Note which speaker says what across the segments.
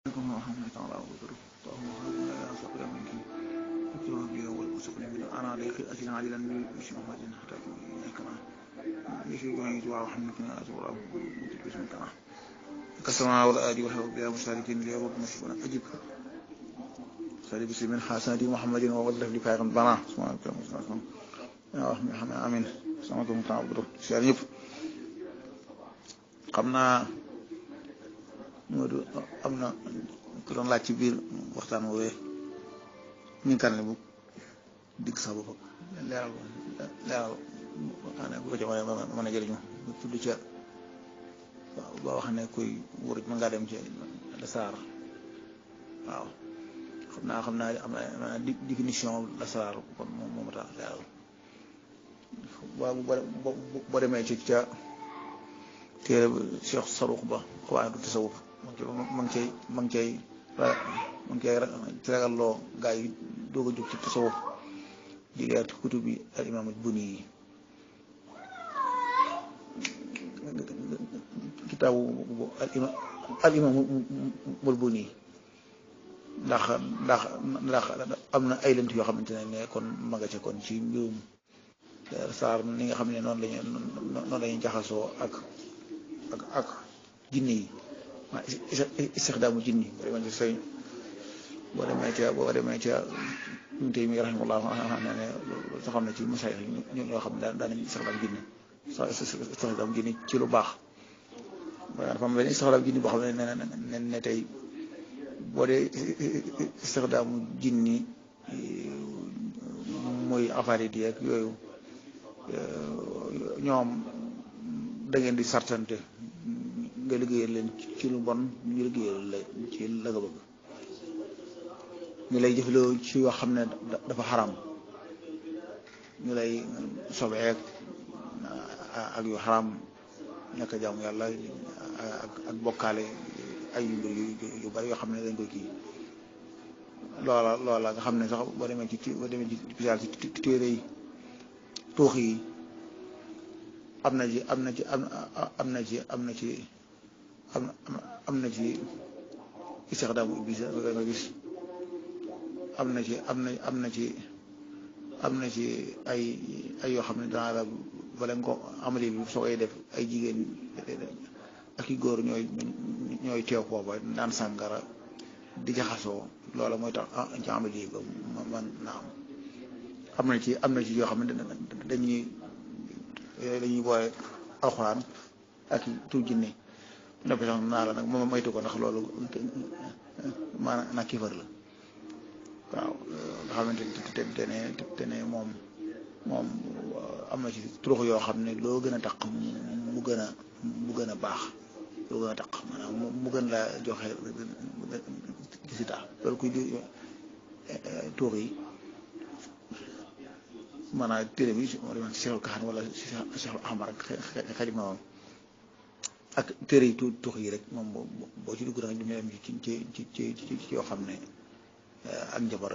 Speaker 1: عليكم ورحمة الله تعالى وبركاته. اللهم صل على سيدنا منك اكتب بي والمسلمين من انا عليك اجل عاجلا بشي محمد حتى كما يشي جوعي ورحمة الله ازور مدير بسم الله كسمع والآدي والحب بها مشاركين لي رب مشكورا أجب سالي بسم من حسنة محمد ووظف لي فاقا بنا سبحانه وتعالى يا رحمة محمد آمين سبحانه وتعالى شعر يب قمنا Modou am na ku doon laaj ci biir waxtaan woowee ñu kan ne bu digg sax boppam leeral xanaa bu ko ci mën a jëriñu tudd ca waaw ba wax ne kuy wuruj mën ngaa dem ci lasaar waaw xam naa am na définition lasaar kon moom tax leeral waaw boo demee ci ca téere Cheikh Saruux ba xawaay du tasawuf ma ngi cay ragalloo gaa yi doog a jóg ci tasawuf di leer ci kutub bi al imaam al Buni yi kitaabu al imaam al Buni ndax am na ay lënt yoo xamante ne kon ma nga ca kon ci mbirum saar ni nga xam ne noonu lañuy jaxasoo ak jinne yi waa istixdaamu jinni boo demee ca Ibnu Taymiyya rahimahullah ne soo xam ne ci masaayix ñu loo xam ne daanañ istixdaamu jinni ci lu baax waaye dafa am benn istixdaamu jinni boo xam ne tey boo dee istixdaamu jinni muy affaire yi ak yooyu ñoom da ngeen di sartante nga liggéeyal leen ci lu bon ñu liggéeyal la ci la nga bëgg ñu lay jëfloo ci yoo xam ne dafa xaram ñu lay sobeek ak yu xaram ñàkk jaamu yàlla ak bokkaale ay mbir yu bari yoo xam ne dañ koy kii loola nga xam ne sax boo demee ci pisaal ci téere yi tuux yi am na ci istixdaamu iblis nga gis am na ci ay yoo xam ne danaa la bala nga ko amali bi soo koy def ay jigéen ak i góor ñooy teew foofa naan sàngara di jaxasoo loola mooy tax ci amali ba man na am na ci yoo xam ne dañuy boole alxuraan ak tur jinne noppi sax naa la nag moom moytu ko ndax loolu maanaam nag kifar la waaw nga xamante te ne moom am na ci turux yoo xam ne loo gën a taq mu gën a baax loo gën a taq maanaam mu gën la joxe résultat loolu kuy di tuux yi maanaam téere bi moo demoon ci Cheikhul Kahan wala Cheikhul Ahmar ak xarit ma ak téere yi tux yi rek moom boo ci dugg da nga dem ci yoo xam ne ak njabar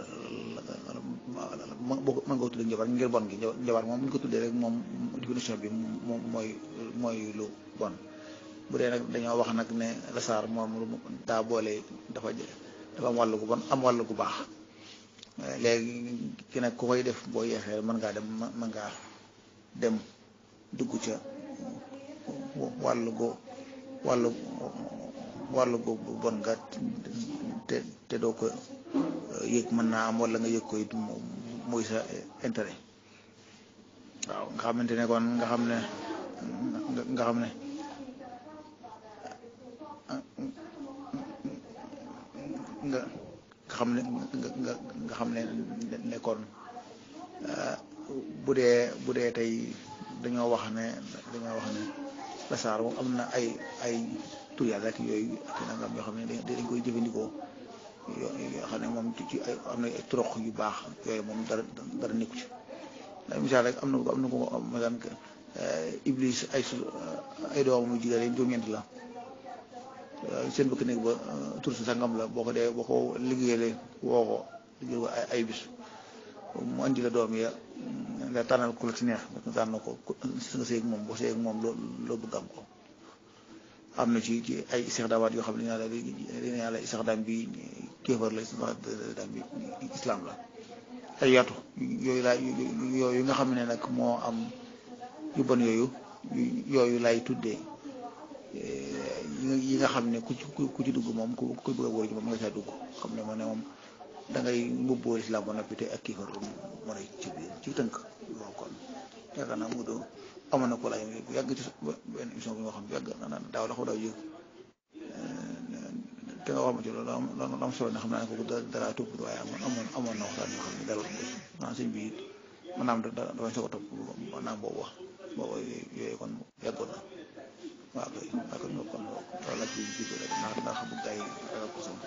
Speaker 1: mën nga ko tuddee njabar ngir bon gi njabar moom bu ñu ko tuddee rek moom définition bi moom mooy lu bon bu dee nag dañoo wax nag ne lasaar moom daa boole dafa am wàll gu bon am wàll gu baax léegi ki nag ku koy def boo yeexee mën ngaa dem dugg ca wàllu go bon nga te doo ko yëg mën naa am wala nga yëg koy muy sa intérêt waaw nga xamante ne kon nga xam ne nekkoon bu dee tey dañoo wax ne lasaar moom am na ay tur yàlla ak yooyu ak nangam yoo xam ne dañ koy jëfandikoo yoo xam ne moom ci ay am na ay trox yu baax yooyu moom dara nekku ci ndax misaal rek am na ko masan iblis ay doomam yu jigéen juróom-ñeent la seen bëkk néeg ba tur si sangam la boo ko liggéeyee woo ko liggéey ko ay bis mu andi la doom ya nga tànnal ku la ci neex nga tànn ko nga séeg moom boo séeg moom loo bëgg am ko am na ci ay istixdaamaat yoo xam ne dina yàlla istixdaam bi kéefar la istixdaam bi islam la ay yaatu yooyu nga xam ne nag moo am yu bon yooyu lay tuddee yi nga xam ne ku ci dugg moom ku bëgg a wóor ji moom nga caa dugg xam ne moom da ngay mbubboo islam ba noppi te ak kéefar moo ne ci biir ci tënk loolu kon yaakaar naa mu doon amoon na ko laay yàgg ci benn émission bi nga xam ne yàgg na daaw la ko daaw yëg te nga wax ma ci loolu am solo ne xam naa ne kooku dara topp waaye amoon na waxtaan yoo xam ne dara naa sëñ bi maanaam dafay soog a topp maanaam boobu yooyu kon yàggoon na waaw kay kon loolu la ci jiitu rek ndax xam nga gars yi ko sama